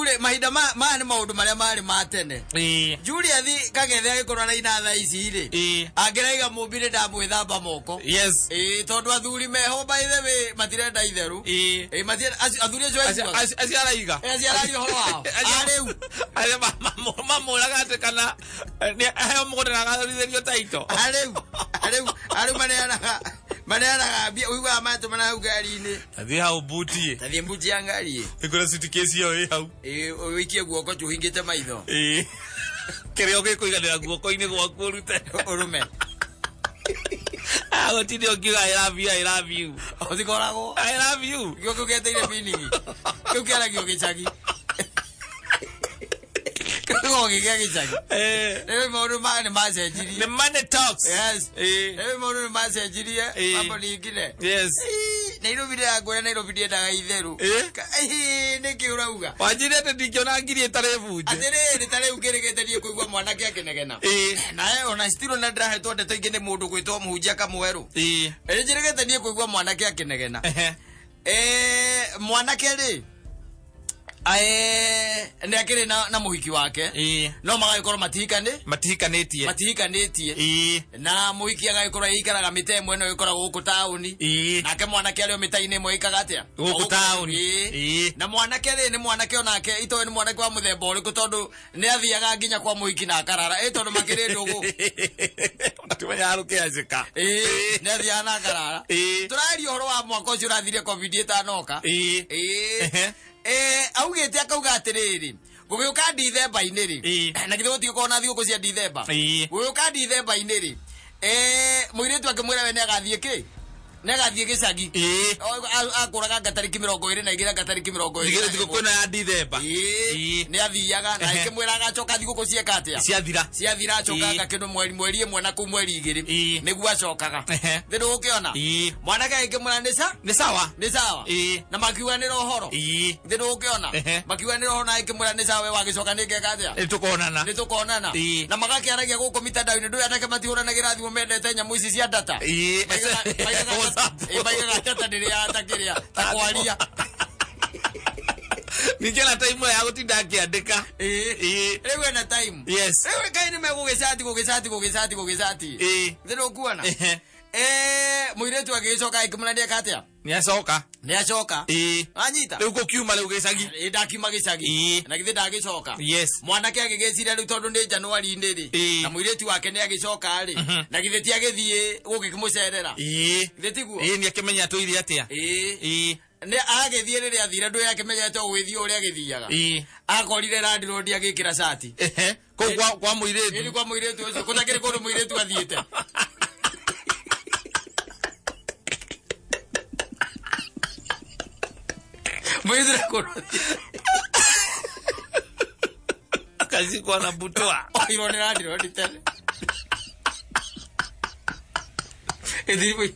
Rĩu rĩ mahinda maya nĩ maũndũ marĩa marĩ ma tene. Julius Kagethe agĩkorwo araina thaa ici rĩ, angĩraiga Mũmbi nĩ ndamwĩthamba moko. Yes. Tondũ athuri meho by the way matirenda itheru. Matirenda athuri acio aiguaga. Acio araiga. Acio araria ũhoro wao. Arĩu. Arĩa mamũraga atĩ kana aheo mũgũnda na agathorithĩrio taito. Arĩu maneanaga mbia ũiguaga matũmana hau ngari-inĩ. Tathiĩ hau mbuti. Tathiĩ mbuti ya ngari. Ĩkũra suitcase ĩyo ĩ hau. Ũikie guoko tu ũhingĩte maitho. Kĩrĩa ũgĩkũiganĩra guoko-inĩ gwaku ũrute. Ũrũme. Gũtirĩ ũngiuga I love you, I love you. Ũtikoragwo. I love you. Gĩo kĩu gĩeteire meaning. Kĩu kĩaragio gĩcagi. Kĩu gĩkĩa gĩcagi. Rĩu maũndũ maya nĩ macenjirie. Nĩ money talks. Yes. Rĩu maũndũ nĩ macenjirie. Mambo ningine. Yes. Nairobi ndĩrakwĩra Nairobi ndiendaga itheru. Nĩkĩ ũrauga? Wanjĩrire atĩ ndingĩona ngiri ĩtarĩ bunje. Atĩrĩrĩ ta rĩu ngĩrĩgĩte niĩ kũigua mwanake akĩnegena. Nawe ona still na ndĩrahetwo ndeto ingĩ nĩ mũndũ gwĩtwo mũhunjia Kamwerũ. Njĩrĩgĩte niĩ kũigua mwanake akĩnegena. Mwanake rĩ nĩ akĩrĩ na mũhiki wake. No magagĩkorwo matihikanĩtie. Na mũhiki agagĩkorwo aikaraga mĩta ĩmwe ĩno ĩkoragwo gũkũ taũni. Nake mwanake arĩ o mĩta-inĩ ĩmwe ĩikaga atĩa? Gũkũ taũni. Na mwanake rĩ nĩ mwanake onake itoĩ nĩ mwanake wa mũthemba ũrĩkũ tondũ nĩ athiaga nginya kwa mũhiki na akarara. Tondũ makĩrĩ ndũgũ. Tumenyaga rũkĩanjĩka. Nĩ athiaga na akarara. Tũraria ũhoro wa mwaka ũcio ũrathire COVID ĩtanoka. Augĩte akauga atĩrĩrĩ gũgĩũka Dithemba-inĩ rĩ, na githĩ gũtigũkorwo na thigũkũ cia Dithemba. Gũgĩũka Dithemba-inĩ rĩ, mũirĩtu akĩmwĩra we nĩagathiĩ kĩ? Nĩagathiĩ gĩcagi. Akũraga nga tarĩki 22 nga tarĩki 22. Thigũkũ ĩno ya Dithemba. Nĩathiaga na akĩmwĩra agacoka thigũkũ cieka atĩa? Ciathira. Ciathira acokaga kĩndũ mweri ĩmwe na kũu mweri 2 nĩguo acokaga. Thĩ ndũgũkĩona? Mwanake agĩkĩmwĩra nĩ sa? Nĩ sawa. Nĩ sawa. Na makiuganĩra ũhoro. Thĩ ndũgũkĩona? Makiuganĩra ũhoro na agĩkĩmwĩra nĩ sawa we wagĩcoka nĩ ngeka atĩa? Nĩ tũkonana. Nĩ tũkonana. Na magakĩaragia gũkũ mitandao-inĩ ndũĩ anake matihũranagĩra thimũ mendete nyamũ ici cia data. Maigaga data ndĩrĩa ta kĩrĩa ta kwaria. Ningĩ na time ya gũtinda akĩandĩka. Rĩu ena time. Yes. Rĩu kaĩ nĩ megũgĩcati gũgĩcati gũgĩcati gũgĩcati. Thĩ ndũkuona? Mũirĩtu agĩgĩcoka agĩkĩmwĩra nĩeka atĩa? Nĩacoka. Nĩacoka. Anyita. Rĩu gũkiuma rĩu gĩcagi. Ndakiuma gĩcagi. Na githĩ ndagĩcoka. Yes. Mwanake agĩgĩciria rĩu tondũ nĩ Januari-inĩ rĩ. Na mũirĩtu wake nĩagĩcoka rĩ. Na githĩ ti agĩthiĩ gũgĩkĩmũcerera. Githĩ tiguo? Nĩakĩmenya atũire atĩa. Nĩ agĩthiĩ rĩrĩa athire ndũĩ akĩmenyete ũgĩthiĩ ũrĩa agĩthiaga. Akorire landlord agĩkĩra cati. Kũu kwa mũirĩtu. Kwa mũirĩtu ũcio kũtakĩrĩ kũndũ mũirĩtu athiĩte. Mũirĩtu kũndũ akazikwa na butwa. Oirwo nĩ landlord tene. Ĩthirĩ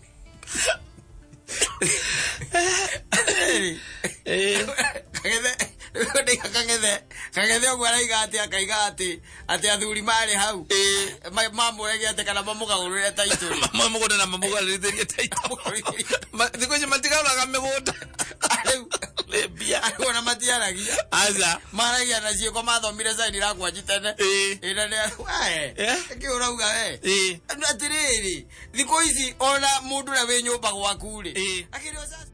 Kagethe ũguo araiga atĩ akaiga atĩ atĩ athuri marĩ hau mamũrege atĩ kana mamũgarũrĩre taitũ rĩ. Mamũgũnda na mamũgarũrĩrie taitũ. Thikũ ici matigarũraga mĩgũnda. Rĩu nĩ mbia. Rĩu ona matiaragia. Aca. Maragia na ciĩko mathomire sign language tene. Ĩna nĩ kĩ ũrauga we? Atĩrĩrĩ thikũ ici ona mũndũ ũrĩa wĩ nyũmba gwaku rĩ. Akĩrĩ o sasa.